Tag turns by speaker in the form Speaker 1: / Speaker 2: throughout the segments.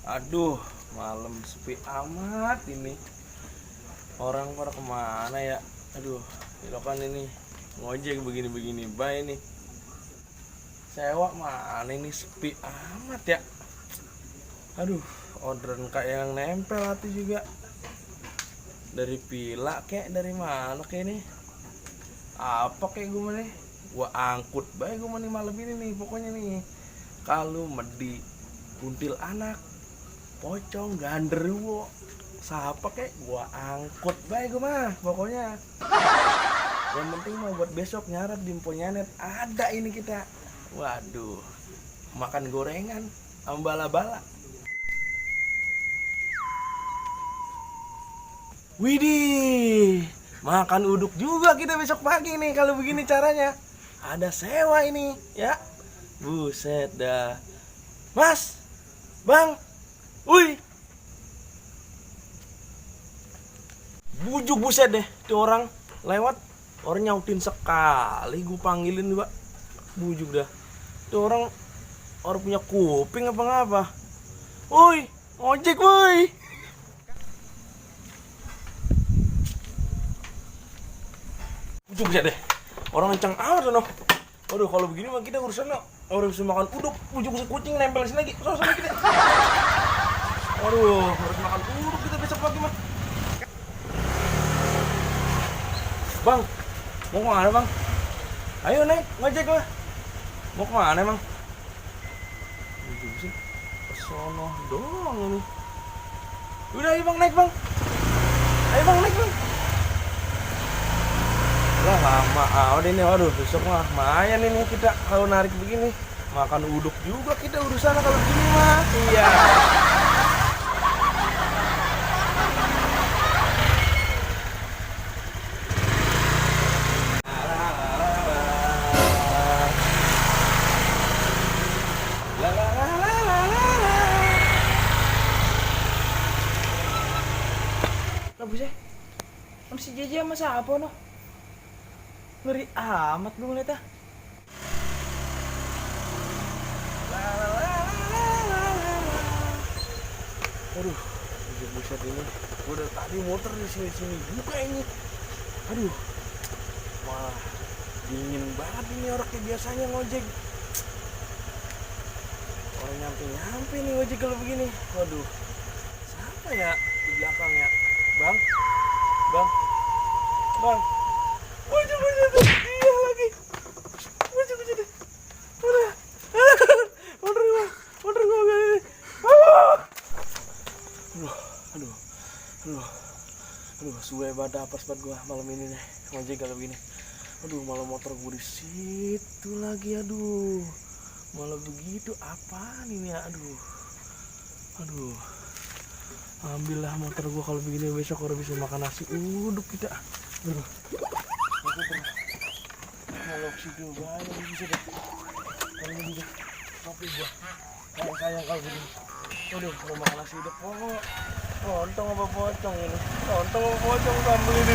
Speaker 1: Aduh, malam sepi amat ini. Orang pada kemana ya? Aduh, kan ini ngojek begini-begini bay nih. Sewa mana ini sepi amat ya? Aduh, orderan kayak yang nempel hati juga. Dari Pila kek, dari mana kek ini? Apa kayak gue nih? Gua angkut bay gue nih malam ini nih pokoknya nih. Kalau medi kuntil anak pocong ganderwo siapa kek gua angkut baik gua mah pokoknya yang penting mah buat besok nyarap di Emponyanet ada ini kita. Waduh, makan gorengan sama bala-bala. Widih, makan uduk juga kita besok pagi nih kalau begini caranya. Ada sewa ini ya. Buset dah. Mas, Bang, wih, bujuk buset deh, tuh orang lewat, orang nyautin sekali, gue panggilin juga, bujuk dah, tuh orang punya kuping apa ngapa, woi, ojek woi, bujuk buset deh, orang kencang amat loh, waduh kalau begini mah kita urusan orang bisa makan uduk, bujuk buset kucing nempel sini lagi, sama kita. Waduh, harus makan uduk kita besok pagi mah. Bang, mau kemana bang? Ayo naik, ngajak lah. Mau kemana bang? Ujung sih, kesono doang ini. Udah ayo bang, naik bang. Ayo bang, naik bang. Lah lama, udah ini, waduh besok mah lumayan ini kita kalau narik begini. Makan uduk juga kita urusan kalau begini mah. Iya. Lah buset, si Jeje sama siapa no? Ngeri amat gue ngeliat ah. Aduh, buset ini. Gue udah tadi motor di sini juga ini. Aduh, wah dingin banget ini orang kayak biasanya ngojek. Orang nyampe nih ngojek kalau begini. Waduh, siapa ya di belakang ya? Bang, bang, bang. Buset, iya lagi. Buset. Udah, motor gua gini. Aduh, suwe banget apes banget gua malam ini nih ngojek kalau begini. Aduh, malah motor gua di situ lagi, aduh. Malah begitu apaan ini ya, aduh. Ambillah motor gua kalau begini besok orang bisa makan nasi uduk kita. Aduh. Aku pernah kalau situ banyak bisa deh. Kalau ini deh. Tapi gua sayang kalau begini. Aduh, kalau makan nasi uduk kok. Lontong apa pocong ini? Lontong apa pocong sambal ini?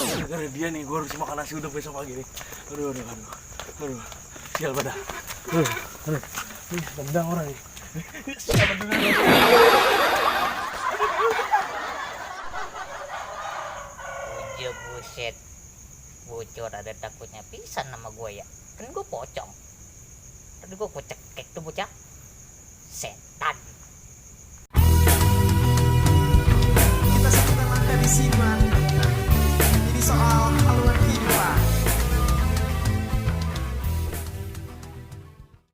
Speaker 1: Gara-gara dia nih, gue harus makan nasi uduk besok pagi nih. Aduh. Sial pada. Aduh. Ih, tendang orang nih. Siapa dengar?
Speaker 2: Buset, bocor ada takutnya pisan nama gue ya. Kan gue pocong. Tadi gue cekek tuh bocah. Setan.